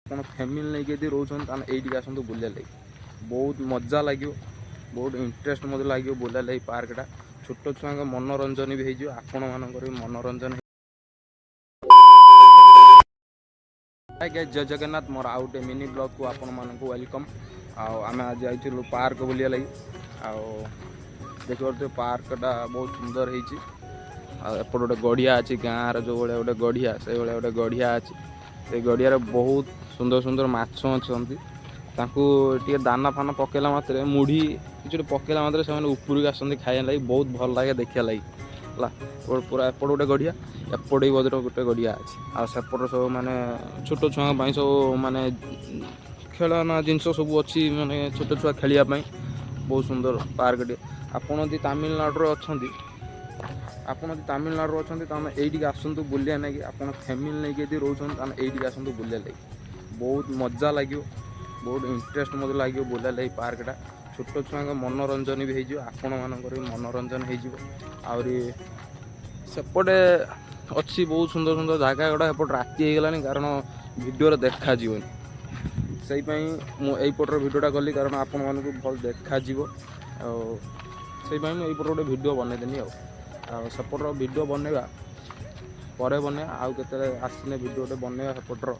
ଆପଣ ଫ୍ୟାମିଲି ନେଇକି ଯଦି ରହୁଛନ୍ତି, ତାହେଲେ ଏଇଠିକି ଆସନ୍ତୁ ବୁଲିବା ଲାଗି। ବହୁତ ମଜା ଲାଗିବ, ବହୁତ ଇଣ୍ଟରେଷ୍ଟ ମଧ୍ୟ ଲାଗିବ ବୁଲିବା ଲାଗି। ପାର୍କଟା ଛୋଟ ଛୁଆଙ୍କ ମନୋରଞ୍ଜନ ବି ହେଇଯିବ, ଆପଣମାନଙ୍କର ବି ମନୋରଞ୍ଜନ। ଆଜ୍ଞା, ଜୟ ଜଗନ୍ନାଥ। ମୋର ଆଉ ଗୋଟେ ମିନି ବ୍ଲଗ୍କୁ ଆପଣମାନଙ୍କୁ welcome. ଆଉ ଆମେ ଆଜି ଯାଇଥିଲୁ ପାର୍କ ବୁଲିବା ଲାଗି। ଆଉ ଦେଖିପାରୁଥିବେ, ପାର୍କଟା ବହୁତ ସୁନ୍ଦର ହେଇଛି। ଆଉ ଏପଟେ ଗୋଟେ ଗଡ଼ିଆ ଅଛି। ଗାଁର ଯେଉଁ ଭଳିଆ ଗୋଟେ ଗଡ଼ିଆ, ସେଇଭଳିଆ ଗୋଟେ ଗଡ଼ିଆ ଅଛି। ସେଇ ଗଡ଼ିଆରେ ବହୁତ ସୁନ୍ଦର ସୁନ୍ଦର ମାଛ ଅଛନ୍ତି। ତାଙ୍କୁ ଟିକେ ଦାନା ଫାନା ପକେଇଲା ମାତ୍ରେ, ମୁଢ଼ି କିଛି ଗୋଟେ ପକେଇଲା ମାତ୍ରେ ସେମାନେ ଉପରକୁ ଆସନ୍ତି ଖାଇବା ଲାଗି। ବହୁତ ଭଲ ଲାଗେ ଦେଖିବା ଲାଗି। ହେଲା, ଏପଟେ ପୁରା ଏପଟେ ଗୋଟେ ଗଡ଼ିଆ, ଏପଟେ ବି ବୋଧେ ଗୋଟେ ଗଡ଼ିଆ ଅଛି। ଆଉ ସେପଟେ ସବୁ ମାନେ ଛୋଟ ଛୁଆଙ୍କ ପାଇଁ ସବୁ ମାନେ ଖେଳନା ଜିନିଷ ସବୁ ଅଛି, ମାନେ ଛୋଟ ଛୁଆ ଖେଳିବା ପାଇଁ। ବହୁତ ସୁନ୍ଦର ପାର୍କଟିଏ। ଆପଣ ଯଦି ତାମିଲନାଡ଼ୁରେ ଅଛନ୍ତି, ଆପଣ ଯଦି ତାମିଲନାଡ଼ୁରେ ଅଛନ୍ତି, ତାହେଲେ ଏଇଠିକି ଆସନ୍ତୁ ବୁଲିବା ଲାଗି। ଆପଣ ଫ୍ୟାମିଲି ନେଇକି ଯଦି ରହୁଛନ୍ତି, ତାହେଲେ ଏଇଠିକି ଆସନ୍ତୁ ବୁଲିବା ଲାଗି। ବହୁତ ମଜା ଲାଗିବ, ବହୁତ ଇଣ୍ଟରେଷ୍ଟ ମଧ୍ୟ ଲାଗିବ ବୁଲିବା ଲାଗି। ପାର୍କଟା ଛୋଟ ଛୁଆଙ୍କ ମନୋରଞ୍ଜନ ବି ହେଇଯିବ, ଆପଣମାନଙ୍କର ବି ମନୋରଞ୍ଜନ ହେଇଯିବ। ଆହୁରି ସେପଟେ ଅଛି ବହୁତ ସୁନ୍ଦର ସୁନ୍ଦର ଜାଗା ଗୁଡ଼ା। ଏପଟେ ରାତି ହେଇଗଲାଣି, କାରଣ ଭିଡ଼ିଓରେ ଦେଖାଯିବନି। ସେଇପାଇଁ ମୁଁ ଏଇପଟର ଭିଡ଼ିଓଟା କଲି, କାରଣ ଆପଣମାନଙ୍କୁ ଭଲ ଦେଖାଯିବ। ଆଉ ସେଇପାଇଁ ମୁଁ ଏଇପଟର ଗୋଟେ ଭିଡ଼ିଓ ବନେଇଦେନି। ଆଉ ସେପଟର ଭିଡ଼ିଓ ବନେଇବା ପରେ ବନେଇବା, ଆଉ କେତେବେଳେ ଆସିଲେ ଭିଡ଼ିଓଟେ ବନେଇବା ସେପଟର।